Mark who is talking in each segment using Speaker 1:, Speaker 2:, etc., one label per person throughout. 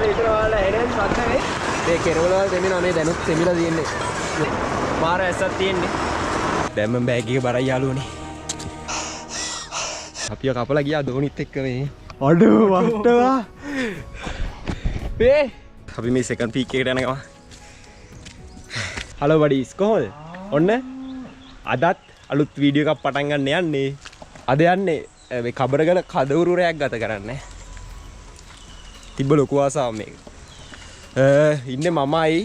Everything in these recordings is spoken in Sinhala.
Speaker 1: කියලා විතර ඔයාලා එරෙන් සද්ද මේ කෙරවල වල දෙමිනා මේ දැනුත් තෙමිලා තියෙන්නේ. මාර ඇස්සක් තියෙන්නේ. දැන් මම බෑග් එක බරයි යාළුවනේ. අපිව කපලා ගියා දෝනිත් එක්ක මේ. අඩෝ වට්ටවා. මේ අපි මේ සෙකන්ඩ් පීක් එකට යන ගමන්. හලෝ බඩීස්, කොහොමද? ඔන්න අදත් අලුත් වීඩියෝ එකක් පටන් ගන්න යන්නේ. අද යන්නේ මේ කබරගල කදවුරු රැයක් ගත කරන්න. තිබ්බ ලොකු ආසාවක් මේක. ඉන්නේ මමයි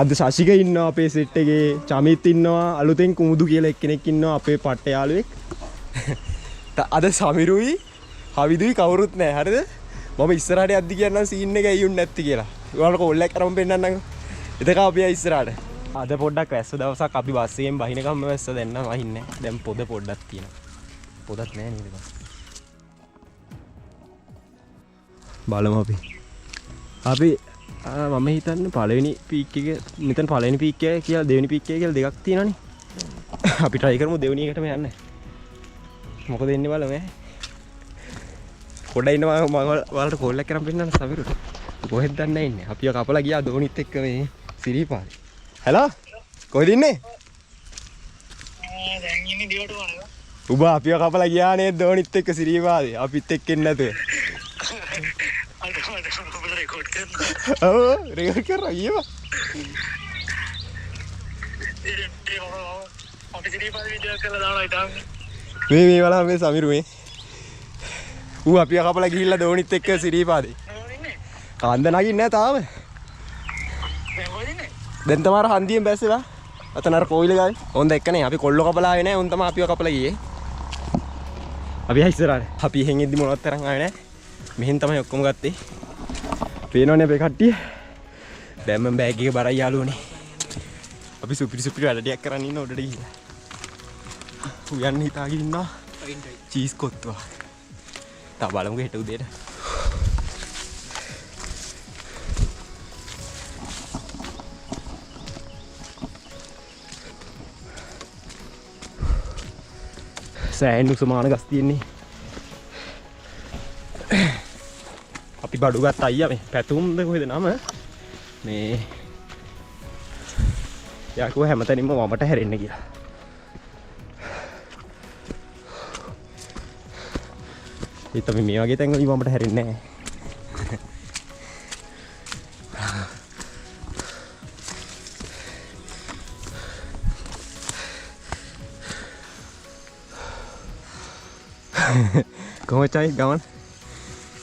Speaker 1: අද ශශික ඉන්නවා අපේ සෙට් එකේ, චමිත් ඉන්නවා, අලුතෙන් කුමුදු කියලා එක්කෙනෙක් ඉන්නවා අපේ පට්ට යාළුවෙක්. අද සමිරුයි හවිදුයි කවුරුත් නෑ, හරිද? මම ඉස්සරහට යද්දි කියන්නම් සීන් එක ඇයි උන්නේ නැත්තේ කියලා. ඔයාලට කෝල් එකක් අරන් පෙන්නන්නම්කෝ. එතක අපි ආ ඉස්සරහට. අද පොඩ්ඩක් වැස්ස දවසක්, අපි බස් එකෙන් බහිනකම්ම වැස්ස, දැන් නම් වහින්නේ නෑ. දැන් පොද පොඩ්ඩක් තියෙනවා. පොදක් නෑ නේද බං? බලමු අපි. අපි මම හිතන්නේ පළවෙනි පීක් එක මෙතන පළවෙනි පීක් එක කියලා දෙවෙනි පීක් එක කියලා දෙකක් තියෙනවනේ. අපි try කරමු දෙවෙනි එකටම යන්න. මොකද වෙන්නේ බලමු ඈ. පොඩ්ඩක් ඉන්න, මම ඔයාලට කෝල් එකක් කරන් පෙන්නන්න සමිරුට. කොහෙද දන්නේ නැහැ ඉන්නේ. අපිව කපලා ගියා දෝනිත් එක්ක මේ සිරිපාලේ. હેલો, කොහෙද ඉන්නේ?
Speaker 2: දැන් ඉන්නේ දිවට වනේ.
Speaker 1: උඹ අපිව කපලා ගියා නේද දෝනිත් එක්ක සිරිපාලේ. අපිත් එක්ක එන්නේ නැතුව.
Speaker 2: අද මට ඔබට රෙකෝඩ් කරනවා.
Speaker 1: ඔව් රෙකෝඩ් කරා ගියවා.
Speaker 2: ඒ අපි සිරිපාලේ වීඩියෝ කරලා දානවා ඉතින්.
Speaker 1: මේ මේ බලන්න මේ සමිරු මේ. ඌ අපිව කපලා ගිහිල්ලා දෝනිත් එක්ක සිරිපාලේ.
Speaker 2: ඉන්නේ.
Speaker 1: කන්ද නගින්නේ නෑ තාම.
Speaker 2: දැන් කොහෙද ඉන්නේ?
Speaker 1: දැන් තමයි අර හන්දියෙන් බැස්සේ බා. අතන අර කෝවිල ගාවේ. උන් දැක්ක නේ අපි කොල්ලෝ කපලා ආවේ නෑ, උන් තමයි අපිව කපලා ගියේ. අපි ආ ඉස්සරහට. අපි එහෙන් එද්දි මොනවත් තරම් ආවේ නෑ. මෙහෙන් තමයි ඔක්කොම ගත්තේ. පේනවනේ අපේ කට්ටිය. දැන් මම බෑග් එක බරයි යාළුවනේ. අපි සුපිරි සුපිරි වැඩ ටිකක් කරන් ඉන්න උඩට ගිහිල්ලා. උයන්න හිතාගෙන ඉන්නවා. චීස් කොත්තුවක්. තා බලමුකෝ හෙට උදේට. සෑහෙන උසමාන ගස් තියෙන්නේ. අපි බඩු ගත්ත අයියා මේ පැතුම්ද කොහෙද නම, මේ එයා කිව්වා හැමතැනින්ම වමට හැරෙන්න කියලා. ඒත් අපි මේ වගේ තැන් වලින් වමට හැරෙන්නේ නැහැ. කොහොමද චයි ගමන්?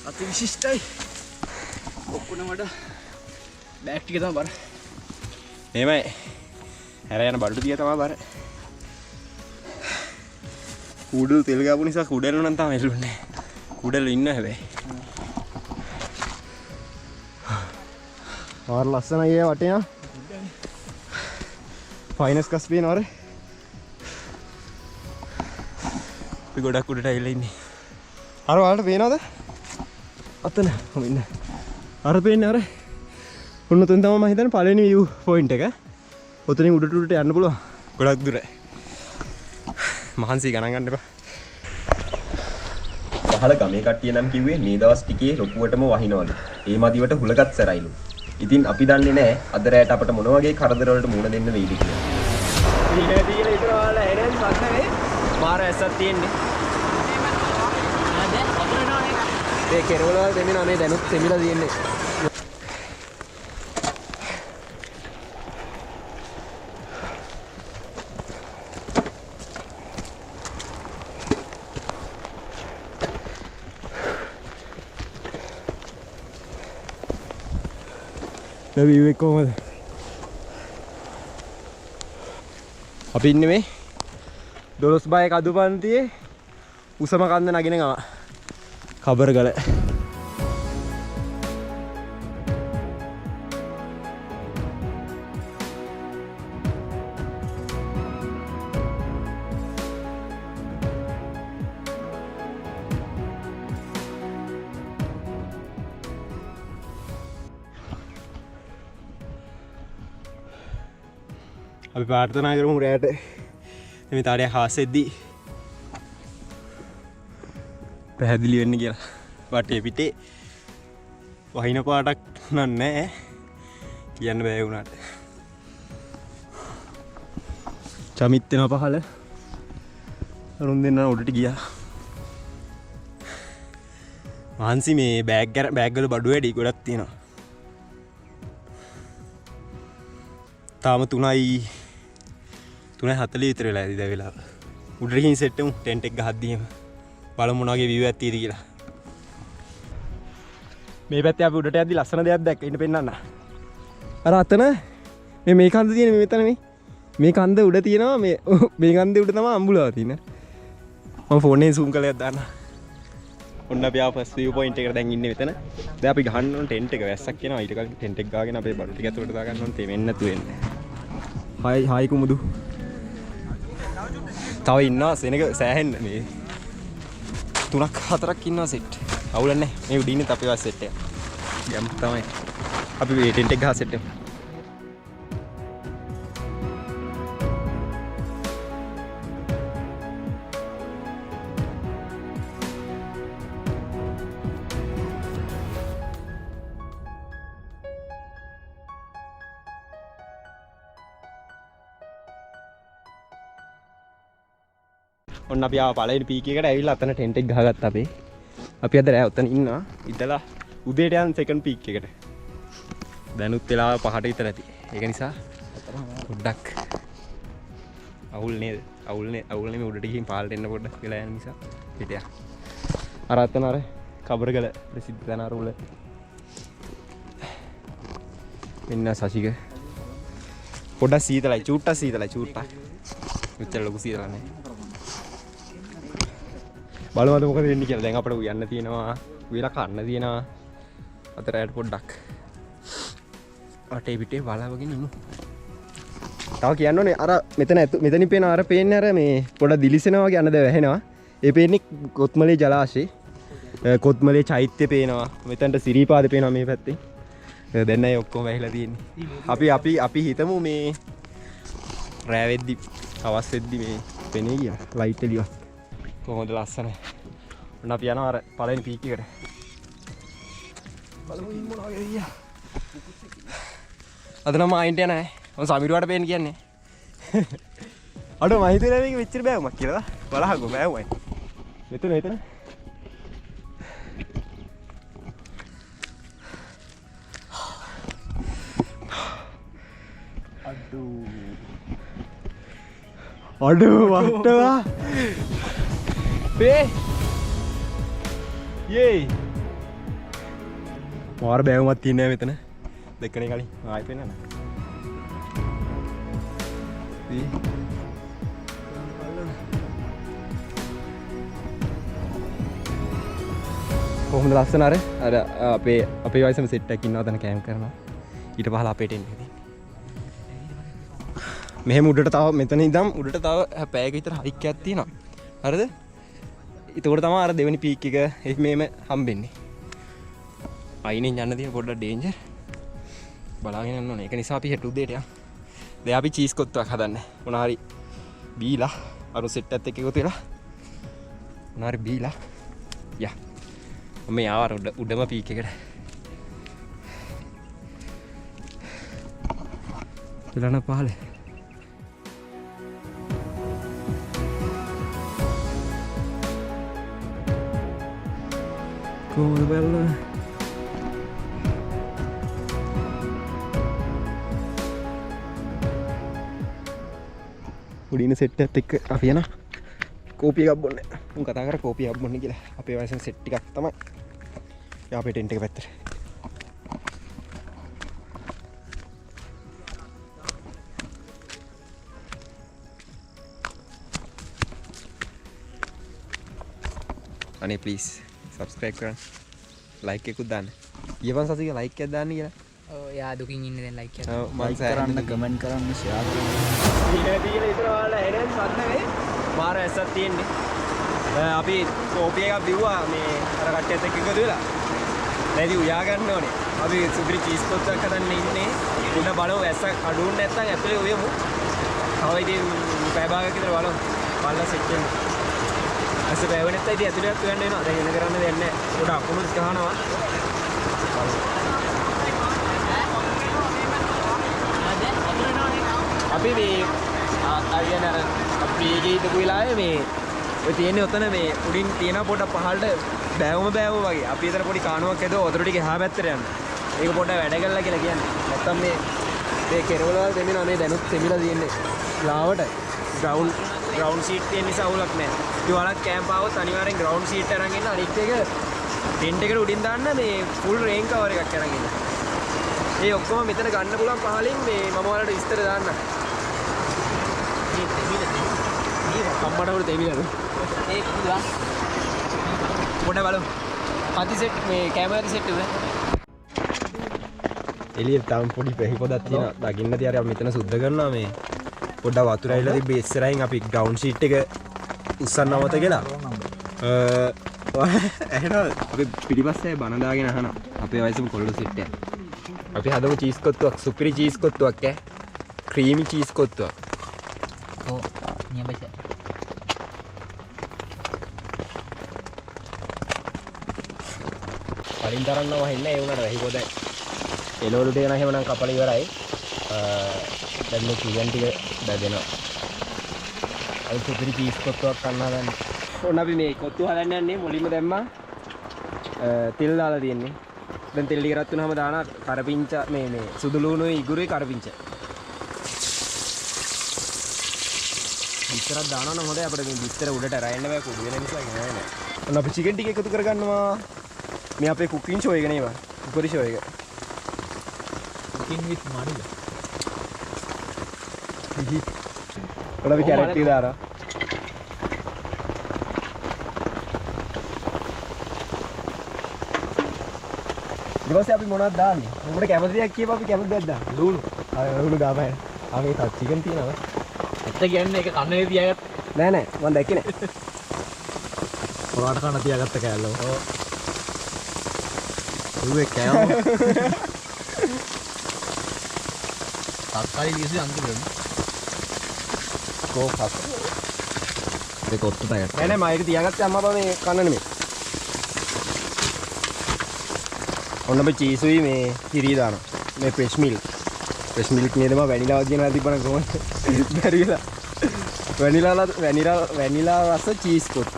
Speaker 2: අති විශිෂ්ටයි. ඔක්කොම වඩා බෑග් ටික තමයි බර.
Speaker 1: මෙහෙමයි. හැර යන බඩු ටික තමයි බර. කුඩල් තෙල් ගාපු නිසා කුඩල් නම් තාම එල්ලුන්නේ නැහැ. කුඩල් ඉන්න හැබැයි. ආර ලස්සනයි ඒ වටේ නා. ෆයිනස් කස් පේනවා අර. අපි ගොඩක් උඩට ඇවිල්ලා ඉන්නේ. අර ඔයාලට පේනවද? අතන ඔහොම ඉන්න. අර පේන්නේ අර. ඔන්න ඔතෙන් තමයි මම හිතන්නේ පළවෙනි view point එක. ඔතනින් උඩට උඩට යන්න පුළුවන්. ගොඩක් දුර. මහන්සි ගණන් ගන්න එපා.
Speaker 3: පහළ ගමේ කට්ටිය නම් කිව්වේ මේ දවස් ටිකේ ලොකුවටම වහිනවලු. ඒ මදිවට හුලගත් සැරයිලු. ඉතින් අපි දන්නේ නෑ අද රැයට අපට මොන වගේ කරදර වලට මුහුණ දෙන්න වෙයිද කියලා.
Speaker 1: ඊට තියෙන විතර ඔයාලා එරෙන් සද්ද මේ මාර ඇස්සක් තියෙන්නේ. මේ කෙරවල වල දෙමිනා මේ දැනුත් තෙමිලා තියෙන්නේ. මේ view එක කොහමද? අපි ඉන්නේ මේ දොළොස් බය කදු පන්තියේ උසම කන්ද නගින ගම. කබරගල. අපි ප්‍රාර්ථනා කරමු රැයට මේ තාරයක් හාසෙද්දී පැහැදිලි වෙන්න කියලා. වටේ පිටේ වහින පාටක් නම් නෑ කියන්න බෑ වුණාට. චමිත් වෙනවා පහළ. අරුන් දෙන්නා උඩට ගියා. මහන්සි මේ බෑග් අර බෑග් වල බඩු වැඩි ගොඩක් තියෙනවා. තාම 3:40 විතර වෙලා ඇති දැන් වෙලාව. උඩට ගිහින් සෙට් වෙමු ටෙන්ට් එක ගහද්දි එහෙම. බලමු මොන වගේ විව් එකක් තියෙද කියලා. මේ පැත්තේ අපි උඩට යද්දි ලස්සන දෙයක් දැක්ක. ඉන්න පෙන්නන්න. අර අතන මේ කන්ද තියෙන මේ මෙතන මේ කන්ද උඩ තියෙනවා මේ කන්දේ උඩ තමයි අඹුලාව තියෙන්නේ. මම ෆෝන් එකෙන් සූම් කරලා එකක් දාන්න. ඔන්න අපි ආව ෆස්ට් විව් පොයින්ට් එකට දැන් ඉන්නේ මෙතන. දැන් අපි ගහන්න ඕන ටෙන්ට් එක. වැස්සක් එනවා. ඊට කලින් ටෙන්ට් එක ගාගෙන අපේ බඩු ටික ඇතුළට දාගන්න ඕන. තෙමෙන්න නැතුව එන්නේ. හායි හායි කුමුදු. තව ඉන්නවා සෙනග සෑහෙන්න මේ 3ක් 4ක් ඉන්නවා සෙට්. අවුලක් නැහැ. මේ උඩ ඉන්නේ අපේ වාස් සෙට් එක. ගැම්ම තමයි. අපි මේ ටෙන්ට් එක ගහ සෙට් වෙමු. ඔන්න අපි ආව පළවෙනි පීක් එකට ඇවිල්ලා අතන ටෙන්ට් එක ගහගත්තා අපේ. අපි අද රෑ ඔතන ඉන්නවා. ඉතලා උදේට යන් සෙකන්ඩ් පීක් එකට. දැනුත් වෙලාව 5ට විතර ඇති. ඒක නිසා පොඩ්ඩක් අවුල් නේද? අවුල් නේ, අවුල් නෙමෙයි උඩට ගිහින් පාලට එන්න පොඩ්ඩක් වෙලා යන නිසා හිටියා. අර අතන අර කබරගල ප්‍රසිද්ධ තැන අර උල. මෙන්න සශික. පොඩ්ඩක් සීතලයි, චූට්ටක් සීතලයි, චූට්ටක්. මෙච්චර ලොකු සීතලක් නෑ. බලමු අද මොකද වෙන්නේ කියලා. දැන් අපිට උයන්න තියෙනවා, උයලා කන්න තියෙනවා. අද රැයට පොඩ්ඩක් අටේ පිටේ බලාගෙන ඉමු. තව කියන්න ඕනේ අර මෙතන මෙතනින් පේන අර පේන්නේ අර මේ පොඩ දිලිසෙනවා වගේ අන දැන් වැහෙනවා. ඒ පේන්නේ කොත්මලේ ජලාශේ. කොත්මලේ චෛත්‍ය පේනවා. මෙතනට සිරිපාද පේනවා මේ පැත්තෙන්. දැන් අය ඔක්කොම වැහිලා තියෙන්නේ. අපි හිතමු මේ රෑ වෙද්දි හවස් වෙද්දි මේ පෙනේ කියලා ලයිට් එළියක්. කොහොමද ලස්සන. ඔන්න අපි යනවා අර පළවෙනි පීක් එකට. බලමු ඉන්න මොනවා වගේ අයියා. අද නම් ආයින්ට යන ඈ. මම සමිරුවට පේන්න කියන්නේ. අඩෝ මම හිතුවේ නෑ මේක මෙච්චර බෑවුමක් කියලා. බලහකෝ බෑවුමයි. මෙතන මෙතන. අඩෝ. අඩෝ වට්ටවා. පේ. යේ. මාර බෑවුමක් තියෙන්නේ නෑ මෙතන. දෙකනේ කලින් ආයෙ පෙන්නන්න. කොහොමද ලස්සන අර අර අපේ වයසම සෙට් එකක් ඉන්නවා තන කැම්ප් කරනවා. ඊට පහල අපේ ටෙන්ට් එක තියෙන්නේ. මෙහෙම උඩට තව මෙතන ඉඳන් උඩට තව පැයක විතර හයික් එකක් තියෙනවා. හරිද? එතකොට තමයි අර දෙවෙනි පීක් එක එහෙම හම්බෙන්නේ. අයිනෙන් යන්න තියෙන පොඩ්ඩක් ඩේන්ජර්. බලාගෙන යන්න ඕනේ. ඒක නිසා අපි හෙට උදේට යමු. දැන් අපි චීස් කොත්තුවක් හදන්නේ. මොන හරි බීලා අර සෙට් එකත් එක්ක එකතු වෙලා මොන හරි බීලා යා. මම ආවා අර උඩම පීක් එකට. වෙලා නම් පහලේ. කොහොමද බලන්න? උඩින් සෙට් එකත් එක්ක අපි යනවා. කෝපි එකක් බොන්න. උන් කතා කර කෝපි එකක් බොන්න කියලා. අපේ වයසෙන් සෙට් ටිකක් තමයි. යා අපේ ටෙන්ට් එක පැත්තට. අනේ ප්ලීස් සබ්ස්ක්‍රයිබ් කරන්න. ලයික් එකකුත් දාන්න. ඊපන් සසික ලයික් එකක් දාන්න කියලා.
Speaker 4: ඔව් යා දුකින් ඉන්නේ දැන් ලයික් එකක්.
Speaker 1: ඔව්, මං
Speaker 5: ලයික්
Speaker 1: සෑහෙන
Speaker 5: කරන්න,
Speaker 1: දුකින්.
Speaker 5: කමෙන්ට් කරන්න, ෂෙයා කරන්න.
Speaker 1: ඊට කියලා ඉතල ඔයාලා එන සද්ද මේ මාර ඇස්සක් තියෙන්නේ. අපි කෝපි එකක් බිව්වා මේ අර කට්ටියත් එක්ක එකතු වෙලා. දැන් ඉතින් උයා ගන්න ඕනේ. අපි සුපිරි චීස් කොච්චක් හදන්න ඉන්නේ. උඩ බලමු ඇස්සක් අඩු වුණ නැත්නම් ඇතුලේ උයමු. තව ඉතින් පැය භාගයක් විතර බලමු. බලලා සෙට් වෙමු. ඇස්ස පෑවෙ නැත්නම් ඉතින් ඇතුලේත් උයන්න වෙනවා. දැන් එන කරන්න දෙයක් නැහැ. පොඩ අකුණුත් ගහනවා. බලමු. අපි මේ අර අර අපි ඒකේ හිටපු වෙලාවේ මේ ඔය තියෙන්නේ ඔතන මේ උඩින් තියෙන පොඩ පහළට බෑවම බෑවම වගේ. අපි එතන පොඩි කානුවක් හැදුවා වතුර ටික එහා පැත්තට යන්න. ඒක පොඩ්ඩක් වැඩ කරලා කියලා කියන්නේ. නැත්තම් මේ මේ කෙරවල වල දෙමිනවා නේ දැනුත් තෙමිලා තියෙන්නේ. ලාවට ග්‍රවුන්ඩ් සීට් තියෙන නිසා අවුලක් නෑ. ඉතින් ඔයාලත් කැම්ප් ආවොත් අනිවාර්යෙන් ග්‍රවුන්ඩ් සීට් අරන් එන්න. අනිත් එක ටෙන්ට් එකට උඩින් දාන්න මේ ෆුල් රේන් කවර් එකක් අරන් එන්න. ඒ ඔක්කොම මෙතන ගන්න පුළුවන් පහලින් මේ මම ඔයාලට විස්තර දාන්නම්.
Speaker 4: මේ තෙමිලා තෙමිලා.
Speaker 1: අම්මට උඩ තෙමිලාද?
Speaker 4: ඒ කොහොමද?
Speaker 1: පොඩ්ඩක් බලමු.
Speaker 4: පති සෙට් මේ කැමරා සෙට් එක.
Speaker 1: එළියට තාම පොඩි පැහි පොදක් තියෙනවා. දකින්න තිය අර අපි මෙතන සුද්ධ කරනවා මේ. පොඩ්ඩක් වතුර ඇවිල්ලා තිබ්බේ ඉස්සරහින් අපි ග්‍රවුන්ඩ් ෂීට් එක උස්සන්න අවත කියලා. ඇහෙනවද? අපි පිටිපස්සේ බන දාගෙන අහනවා. අපේ වයසම කොල්ලෝ සෙට් එක. අපි හදමු චීස් කොත්තුවක්, සුපිරි චීස් කොත්තුවක් ඈ. ක්‍රීමි චීස් කොත්තුවක්.
Speaker 4: ඔව් නියමයි.
Speaker 1: කලින් තරම් නම් වහින්නේ ඒ වුණාට වැහි පොදයි. එළවලු ටික නම් එහෙමනම් කපලා ඉවරයි. දැන් මේ චිකන් ටික බැදෙනවා. අර සුපිරි චීස් කොත්තුවක් කන්න හදන්නේ. ඔන්න අපි මේ කොත්තු හදන්න යන්නේ මුලින්ම දැම්මා තෙල් දාලා තියෙන්නේ. දැන් තෙල් ටික රත් වුණාම දාන කරපිංච මේ මේ සුදු ලුණුයි ඉගුරුයි කරපිංච. බිත්තරක් දානවා නම් හොඳයි අපිට මේ බිත්තර උඩට අරගෙන බෑ කුඩු වෙන නිසා ගෙනන්නේ නෑ. ඔන්න අපි චිකන් ටික එකතු කරගන්නවා. මේ අපේ කුකින් ෂෝ එක නේ බා. කුකරි ෂෝ එක.
Speaker 4: Cooking with Manila.
Speaker 1: ඔන්න අපි කැරට් ටික දානවා. ඊට පස්සේ අපි මොනවද දාන්නේ? උඹට කැමති දෙයක් කියපන් අපි කැමති දෙයක් දාන්න. ලුණු. ආ ලුණු දාපන්. ආ මේ තව චිකන් තියෙනවා.
Speaker 4: ඇත්ත කියන්නේ ඒක කන්නේ තියාගත්ත.
Speaker 1: නෑ නෑ මං දැක්කේ නෑ.
Speaker 5: ඔයාට කන තියාගත්ත කෑල්ල. ඔව්. ඌේ කෑම.
Speaker 4: තක්කාලි ලියසි අන්තිමට.
Speaker 1: කෝ කස්.
Speaker 5: ඒක ඔත්තු පැකට්.
Speaker 1: නෑ නෑ මම ඒක තියාගත්තේ අම්මා බා මේ කන්න නෙමෙයි. ඔන්න අපි චීසුයි මේ කිරි දානවා. මේ ෆ්‍රෙෂ් මිල්ක්. ෆ්‍රෙෂ් මිල්ක් නේද මම වැනිලා කියනවා තිබ්බනම් කොහොමද? බැරි වෙලා. වැනිලා වැනිලා වැනිලා රස චීස් කොත්තු.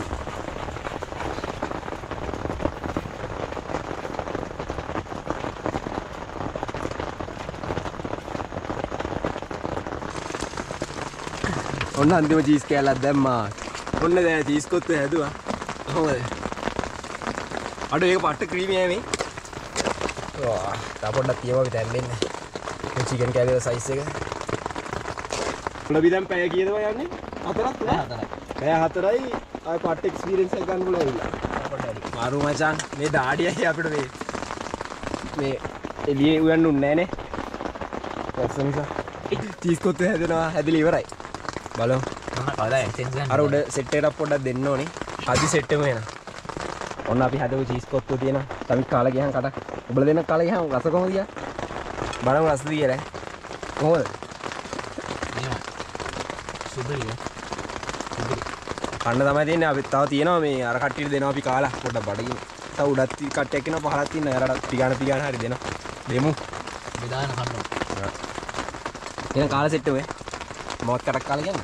Speaker 1: ඔන්න අන්තිම චීස් කෑල්ලක් දැම්මා. ඔන්න දැන් චීස් කොත්තු හැදුවා. කොහොමද? අඩෝ ඒක පට්ට ක්‍රීමි ඈ මේ. වා, තව පොඩ්ඩක් තියමු අපි තැම්බෙන්න. මේ චිකන් කෑල්ලේ සයිස් එක. ඔන්න අපි දැන් පැය කීයද බං යන්නේ? හතරක් තුනක්?
Speaker 4: හතරයි.
Speaker 1: පැය හතරයි ආයෙ පට්ට එක්ස්පීරියන්ස් එකක් ගන්න පුළුවන් ඇවිල්ලා. මාරු මචං මේ දාඩියයි අපිට මේ මේ එළියේ උයන්න උන්නේ නෑනේ. වැස්ස නිසා. චීස් කොත්තු හැදෙනවා හැදිලා ඉවරයි. බලමු.
Speaker 4: මම කවදා එක්සෙන්ස් ගන්න.
Speaker 1: අර උඩ සෙට් එකක් පොඩ්ඩක් දෙන්න ඕනේ. හදි සෙට් එකම එනවා. ඔන්න අපි හදපු චීස් කොත්තුව තියෙනවා. තමිත් කාලා ගියහන් කටක්. ඔබලා දෙන්න කාලා ගියහන් රස කොහොමද කියලා? බලමු රසද කියලා. කොහොමද?
Speaker 4: නියමයි. සුපිරි. සුපිරි.
Speaker 1: කන්න තමයි තියෙන්නේ. අපි තව තියෙනවා මේ අර කට්ටියට දෙනවා අපි කාලා පොඩ්ඩක් බඩගිනි. තව උඩත් කට්ටියක් ඉන්නවා පහලත් ඉන්නවා. එයාලට පිගාන පිගාන හරි දෙනවා. දෙමු.
Speaker 4: බෙදාගෙන කන්න ඕනේ.
Speaker 1: එහෙනම් කාලා සෙට් වෙමු. මොකක් කටක් කාලා කියන්න.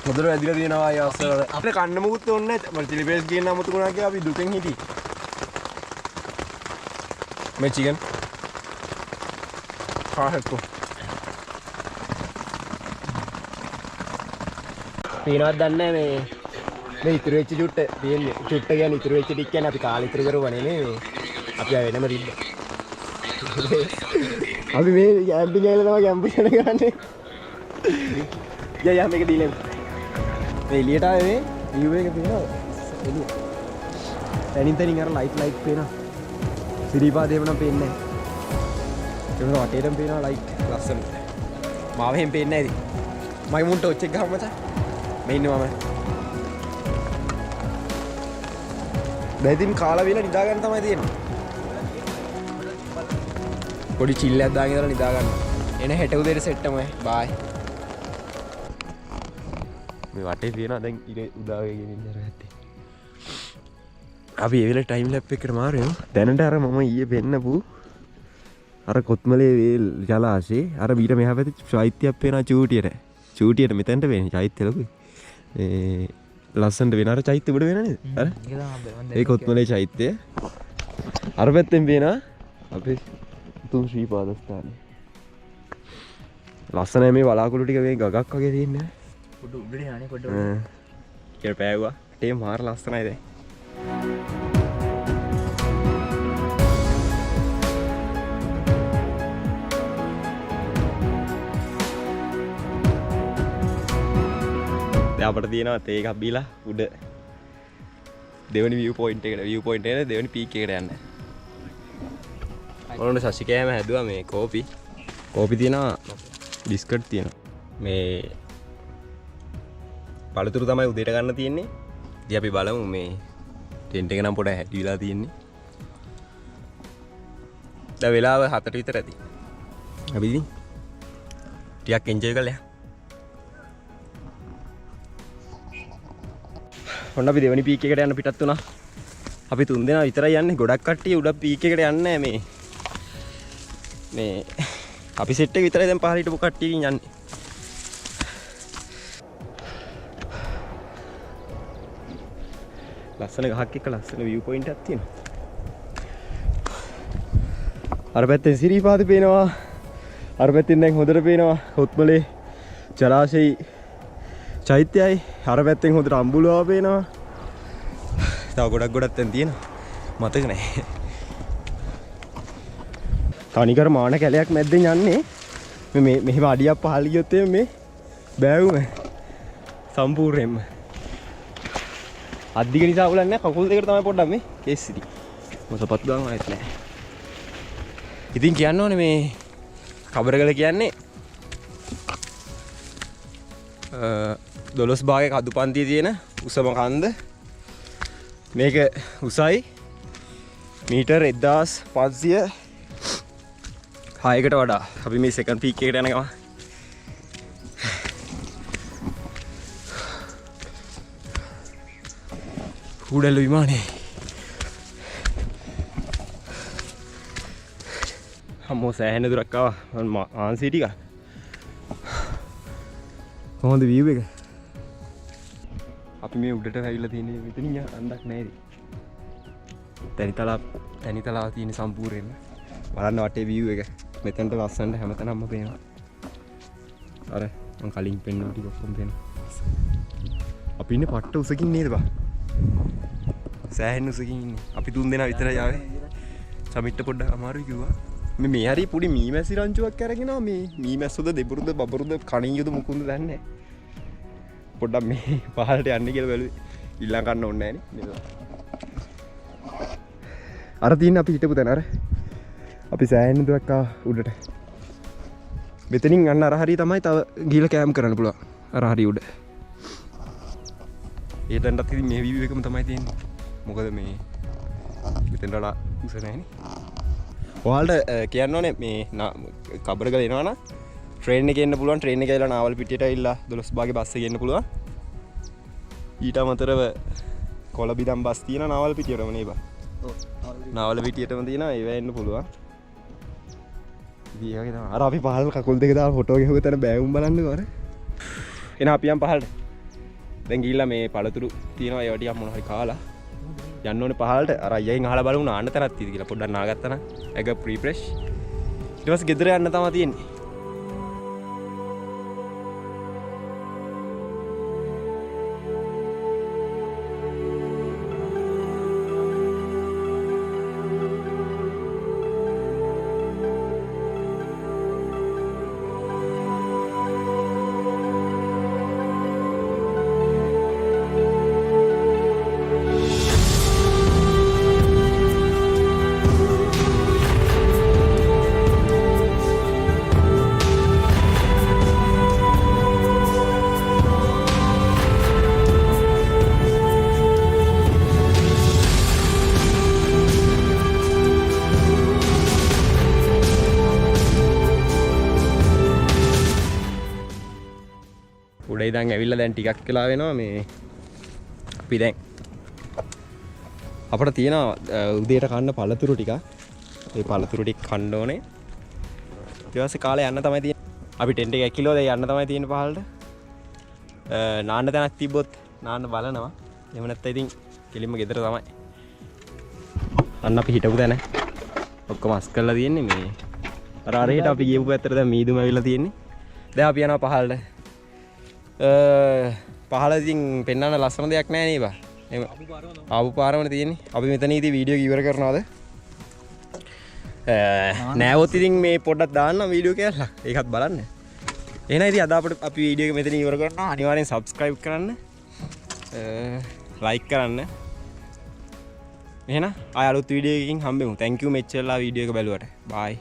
Speaker 1: හොඳට වැදිලා තියෙනවා ආයේ අවස්ථාවල. අපිට කන්න මොකුත් ඕනේ නැහැ. මට චිලි පේස්ට් ගේන්න අමතක වුණා කියලා අපි දුකෙන් හිටියේ. මේ චිකන්. කාහකෝ. පේනවද දන්නේ නැහැ මේ මේ ඉතුරු වෙච්ච චුට්ට තියෙන්නේ. චුට්ට කියන්නේ ඉතුරු වෙච්ච ටික කියන්නේ අපි කාලේ ඉතුරු කරුවා නෙමෙයි මේ. අපි ආ වෙනම තිබ්බා. අපි මේ කැම්පින් ඇවිල්ලා තමයි කැම්පින් කරන්නේ. යා යා මේක දීලා එමු. මේ එළියට ආවේ මේ විව් එක පේනවද? එළිය. තනින් තනින් අර ලයිට් ලයිට් පේනවා. සිරිපාද එහෙම නම් පේන්නේ නැහැ. ඒ වුණා වටේටම පේනවා ලයිට් ලස්සනට. මාව එහෙම පේන්නේ නැහැ ඉතින්. මගේ මුන්ට ටොච් එක ගහමු මචං. මේ ඉන්නේ මම. දැන් ඉතින් කාලා වීලා නිදා ගන්න තමයි තියෙන්නේ. පොඩි චිල් එකක් දාගෙන ඉඳලා නිදා ගන්න. එන හෙට උදේට සෙට් එකම බායි. මේ වටේ පේනවා දැන් ඉර උදා වෙගෙන ඉන්න අර පැත්තේ. අපි ඒ වෙලාවේ ටයිම් ලැප් එකකට මාරු වෙමු. දැනට අර මම ඊයේ පෙන්නපු අර කොත්මලේ වේල් ජලාශේ අර ඊට මෙහා පැත්තේ චෛත්‍යයක් පේනවා චූටියට. චූටියට මෙතනට වෙන්නේ චෛත්‍ය ලොකුයි. ඒ ලස්සනට වෙන අර චෛත්‍ය උඩ වෙන නේද? අර
Speaker 4: ඒක තමයි මම
Speaker 1: ඒ කොත්මලේ චෛත්‍යය. අර පැත්තෙන් පේනවා අපේ උතුම් ශ්‍රී පාදස්ථානය. ලස්සනයි මේ වලාකුළු ටික මේ ගගක් වගේ තියෙන්නේ.
Speaker 4: පොඩ උඩට යන්නේ පොඩ
Speaker 1: කියලා පෑවුවා. ටේ මාර ලස්සනයි දැන්. දැන් අපිට තියෙනවා තේ එකක් බීලා උඩ දෙවෙනි විව් පොයින්ට් එකට, විව් පොයින්ට් එකට දෙවෙනි පීක් එකට යන්න. ඔන්න ශශි කෑම හැදුවා මේ කෝපි. කෝපි තියෙනවා, බිස්කට් තියෙනවා. මේ පළතුරු තමයි උදේට ගන්න තියෙන්නේ. ඉතින් අපි බලමු මේ ටෙන්ට් එක නම් පොඩ හැටි වෙලා තියෙන්නේ. දැන් වෙලාව 7ට විතර ඇති. අපි ඉතින් ටිකක් එන්ජොයි කරලා යමු. ඔන්න අපි දෙවෙනි පීක් එකට යන්න පිටත් වුණා. අපි තුන් දෙනා විතරයි යන්නේ. ගොඩක් කට්ටිය උඩ පීක් එකට යන්නේ නැහැ මේ. මේ අපි සෙට් එක විතරයි දැන් පහළ හිටපු කට්ටියකින් යන්නේ. ලස්සන ගහක් එක්ක ලස්සන විව් පොයින්ට් එකක් තියෙනවා. අර පැත්තෙන් සිරිපාද පේනවා. අර පැත්තෙන් දැන් හොඳට පේනවා කොත්මලේ ජලාශයයි චෛත්‍යයයි. අර පැත්තෙන් හොඳට අඹුලුවාව පේනවා. තව ගොඩක් ගොඩක් තැන් තියෙනවා. මතක නෑ. තනිකර මාන කැලයක් මැද්දෙන් යන්නේ. මේ මෙහෙම අඩියක් පහළ ගියොත් එහෙම මේ බෑවුම සම්පූර්ණයෙන්ම. අත් දිග නිසා අවුලක් නෑ. කකුල් දෙකට තමයි පොඩ්ඩක් මේ කේස් ඉතින්. මොසපත් ගාන ආයෙත් නෑ. ඉතින් කියන්න ඕනේ මේ කබරගල කියන්නේ 12 භාගයේ කදු පන්තියේ තියෙන උසම කන්ද. මේක උසයි මීටර් 1506කට වඩා. අපි මේ සෙකන්ඩ් පීක් එකට යන ගමන්. කුඩල විමානේ. අම්මෝ සෑහෙන දුරක් ආවා. මං ආන්සි ටික. කොහොමද view එක? අපි මේ උඩට ඇවිල්ලා තියෙන්නේ මෙතනින් අන්දක් නෑ ඉතින්. තැනිතලාව තියෙන සම්පූර්ණයෙන්ම. බලන්න වටේ view එක. මෙතනට ලස්සනට හැමතැනම පේනවා. අර මං කලින් පෙන්නුව ටික ඔක්කොම පේනවා. අපි ඉන්නේ පට්ට උසකින් නේද බා? සෑහෙන උසකින් ඉන්නේ. අපි තුන් දෙනා විතරයි ආවේ. සමිට්ට පොඩ්ඩක් අමාරුයි කිව්වා. මේ හරි පොඩි මීමැසි රංචුවක් අරගෙන ආවා. මේ මීමැස්සුද දෙබුරුද බබරුද කණියුද මුකුන්ද දන්නේ නැහැ. පොඩ්ඩක් මේ පහළට යන්න කියලා බැලුවේ. ඊළඟ කන්න ඕනේ නෑනේ නේද? අර තියෙන අපි හිටපු තැන අර. අපි සෑහෙන දුරක් ආවා උඩට. මෙතනින් අන්න අර හරිය තමයි තව ගිහලා කෑම් කරන්න පුළුවන්. අර හරිය උඩ. ඒ තැනටත් ඉතින් මේ view එකම තමයි තියෙන්නේ. මොකද මේ මෙතෙන්ට වඩා උස නෑනේ. ඔයාලට කියන්න ඕනේ මේ කබරගල එනවා නම් ට්‍රේන් එකේ එන්න පුළුවන්. ට්‍රේන් එකේ ඇවිල්ලා නාවල් පිටියට ඇවිල්ලා 12 භාගේ බස් එකේ එන්න පුළුවන්. ඊට අමතරව කොළඹ බස් තියෙනවා නාවල් පිටියටම නේ බා.
Speaker 4: ඔව්.
Speaker 1: නාවල් පිටියටම තියෙනවා, ඒවා එන්න පුළුවන්. ඉතින් ඒ වගේ තමයි. අර අපි පහළ කකුල් දෙක දාලා ෆොටෝ ගැහුව තැන බෑවුම් බලන්නකෝ අර. එහෙනම් අපි යන් පහළට. දැන් ගිහිල්ලා මේ පළතුරු තියෙනවා ඒවා ටිකක් මොන හරි කාලා යන්න ඕනේ පහළට. අර අයියගෙන් අහලා බලමු නාන්න තැනක් තියෙද කියලා. පොඩ්ඩක් නාගත්තා නම් ඇග රිෆ්‍රෙෂ්. ඊට පස්සේ ගෙදර යන්න තමයි තියෙන්නේ. උඩ ඉඳන් ඇවිල්ලා දැන් ටිකක් වෙලා වෙනවා. මේ අපි දැන් අපට තියෙනවා උදේට කන්න පළතුරු ටිකක්. ඒ පළතුරු ටික කන්න ඕනේ. ඊට පස්සේ කාලේ යන්න තමයි තියෙන්නේ. අපි ටෙන්ට් එක ඇකිලුවා. දැන් යන්න තමයි තියෙන්නේ පහළට. නාන්න තැනක් තිබ්බොත් නාන්න බලනවා. එහෙම නැත්නම් ඉතින් කෙලින්ම ගෙදර තමයි. අන්න අපි හිටපු තැන ඔක්කොම අස් කරලා තියෙන්නේ. මේ අර අර හිට අපි ගියපු පැත්තට දැන් මීදුම ඇවිල්ලා තියෙන්නේ. දැන් අපි යනවා පහළට. පහළ ඉතින් පෙන්වන්න ලස්සන දෙයක් නෑ නේ බා. එහෙම ආපු පාරමනේ තියෙන්නේ. අපි මෙතන ඉතින් වීඩියෝ එක ඉවර කරනවාද? නෑවොත් ඉතින් මේ පොඩ්ඩක් දාන්නම් වීඩියෝ කියලා. ඒකත් බලන්න. එහෙනම් ඉතින් අද අපිට අපි වීඩියෝ එක මෙතන ඉවර කරනවා. අනිවාර්යෙන් සබ්ස්ක්‍රයිබ් කරන්න. ලයික් කරන්න. එහෙනම් ආය අලුත් වීඩියෝ එකකින් හම්බෙමු. Thank you මෙච්චරලා වීඩියෝ එක බැලුවට. Bye.